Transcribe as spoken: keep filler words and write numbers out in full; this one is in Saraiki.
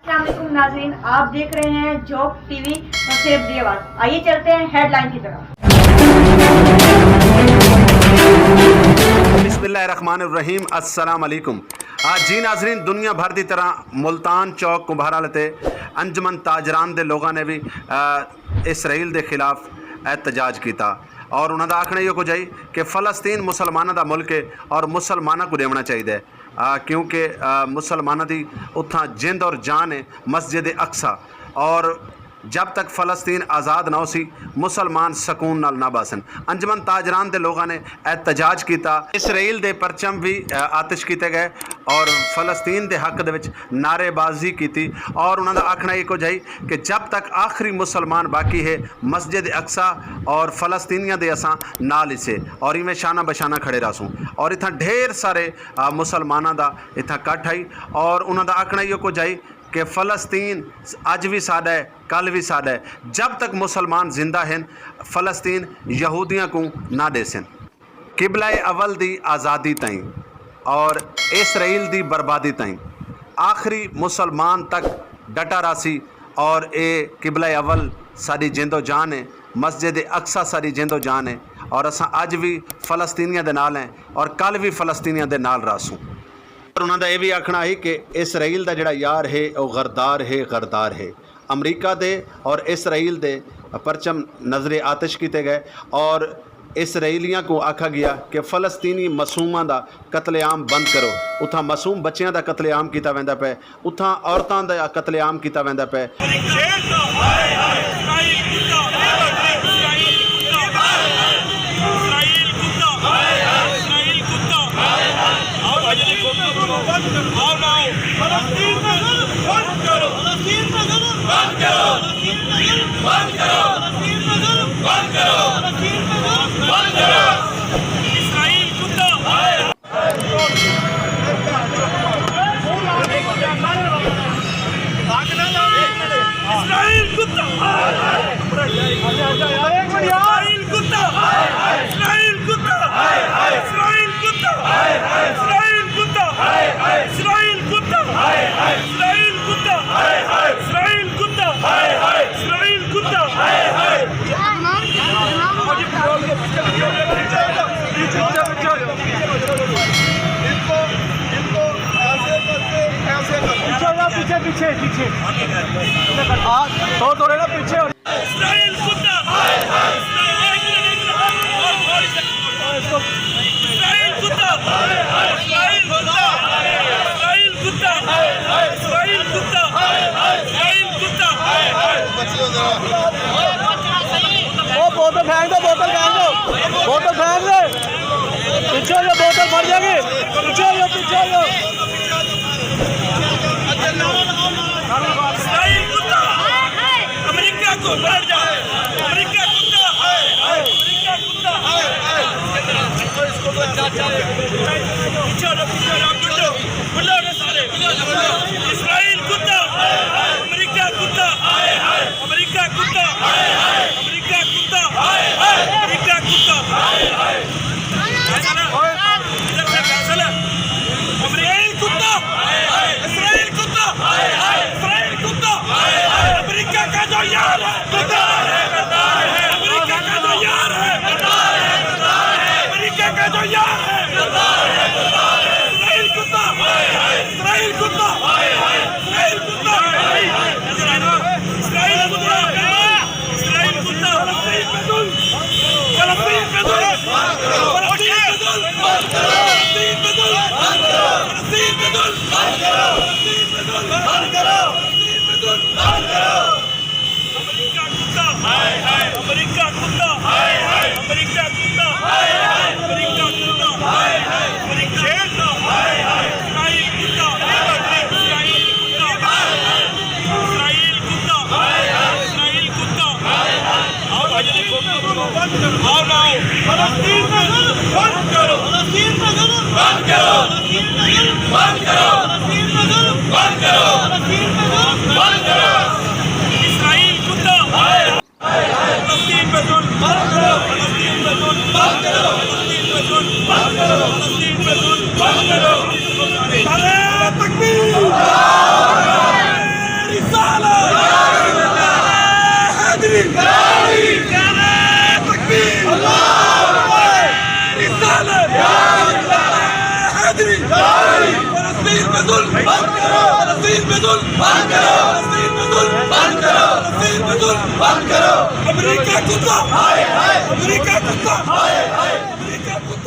السلام علیکم ناظرین، آپ دیکھ رہے ہیں جھوک ٹی وی، نصیب دی آواز۔ آئیے چلتے ہیں ہیڈ لائن کی طرف۔ بسم اللہ الرحمن الرحیم۔ السلام علیکم۔ آ، جی ناظرین، دنیا بھر دی طرح ملتان چوک کمبھارا تے انجمن تاجران دے لوگاں نے بھی، آ، اسرائیل دے خلاف احتجاج کیتا اور انہاں دا آکھنا ایہو کجھ ہئی کہ فلسطین مسلماناں دا ملک ہے اور مسلماناں کوں ݙیوݨا چاہیدا ہے، آ، کیونکہ، آ، مسلماناں دی اتھاں جند اور جان ہے، مسجد اقصی، اور جب تک فلسطین آزاد نہ ہوسی، مسلمان سکون نال نہ بہسن۔ انجمن تاجران دے لوگاں نے احتجاج کیتا، اسرائیل دے پرچم بھی، آ، آتش کیتے گئے اور فلسطین دے حق دے وچ نعرے بازی کیتی اور انہاں دا آکھنا ایہو کجھ ہئی کہ جب تک آخری مسلمان باقی ہے، مسجد اقصی اور فلسطینیاں دے اساں نال ہسے اور ایویں شانہ بشانہ کھڑے رہسوں۔ اور اتھاں ڈھیر سارے، آ، مسلماناں دا اتھاں کٹھ ہئی اور انہاں دا آکھنا ایہو کجھ ہئی کہ فلسطین اڄ وی ساݙا ہے، کل وی ساݙا ہے، جب تک مسلمان زندہ ہن، فلسطین یہودیاں کوں نہ ݙیسن۔ قبلہ اول دی آزادی تئیں اور اسرائیل دی بربادی تئیں آخری مسلمان تک ڈٹا رہسی اور اے قبلہ اول ساݙی جند و جان ہے، مسجد اقصی ساݙی جند و جان ہے اور اساں اڄ وی فلسطینیاں دے نال ہیں اور کل وی فلسطینیاں دے نال رہسوں۔ اور انہاں دا اے وی آکھنا ہئی کہ اسرائیل دا جڑا یار ہے او غردار ہے، غردار ہے۔ امریکہ دے اور اسرائیل دے پرچم نذر آتش کیتے گئے اور اسرائیلیاں کوں آکھا گیا کہ فلسطینی معصوماں دا قتل عام بند کرو۔ اتھاں معصوم بچیاں دا قتل عام کیتا ویندا پئے، اتھاں عورتاں دا قتل عام کیتا ویندا پئے۔ اسرائیل کتا۔ اسرائیل کتا۔ اسرائیل کتا۔ اسرائیل کتا۔ اسرائیل کتا۔ اسرائیل کتا۔ اسرائیل کتا۔ اسرائیل کتا۔ اسرائیل کتا۔ اسرائیل کتا۔ پیچھے ہو جاؤ، پیچھے، پیچھے، پیچھے۔ آ، تھوڑے، تھوڑے نا پیچھے ہو۔ اسرائیل کتا۔ اسرائیل کتا۔ اسرائیل کتا۔ اسرائیل کتا۔ اسرائیل کتا۔ اسرائیل کتا۔ او بوتل پھینک دو، بوتل پھینک دو، بوتل پھینک دے۔ پیچھے ہو جاؤ، بوتل پھٹ جائے گی۔ پیچھے ہو جاؤ، پیچھے ہو جاؤ۔ اسرائیل کتا۔ امریکہ کو بھڑ جا۔ امریکہ کتا۔ امریکہ کتا۔ پیچھے ہو جاؤ، پیچھے ہو جاؤ، بڈو، بڈو۔ اسرائیل کتا، امریکہ کتا، امریکہ کتا، امریکہ کتا، امریکہ کتا۔ ادھر سے فیصل ہے۔ اسرائیل کتا، اسرائیل کتا، اسرائیل کتا۔ امریکہ کا جو یار ہے، امریکہ کا جو یار ہے، امریکہ کا جو یار ہے، اسرائیل کتا، اسرائیل کتا، اسرائیل کتا، اسرائیل کتا، اسرائیل کتا، فلسطین پہ ظلم، فلسطین پہ ظلم، فلسطین پہ ظلم، فلسطین پہ ظلم، فلسطین پہ ظلم، فلسطین پہ ظلم، فلسطین پہ ظلم، فلسطین پہ ظلم۔ امریکہ کتا، امریکہ کتا، امریکہ کتا، امریکہ کتا، امریکہ کتا، اسرائیل کتا، اسرائیل کتا، اسرائیل کتا، اسرائیل کتا۔ آؤ، آؤ، آؤ۔ فلسطین پہ ظلم بند کرو۔ فلسطین پہ ظلم بند کرو۔ فلسطین پہ ظلم بند کرو۔ فلسطین پہ ظلم بند کرو۔ فلسطین پہ ظلم بند کرو۔ بند کرو، فلسطین پہ ظلم بند کرو، فلسطین پہ ظلم بند کرو۔ امریکہ کتا، ہائے ہائے، امریکہ کتا، ہائے ہائے، امریکہ کتا۔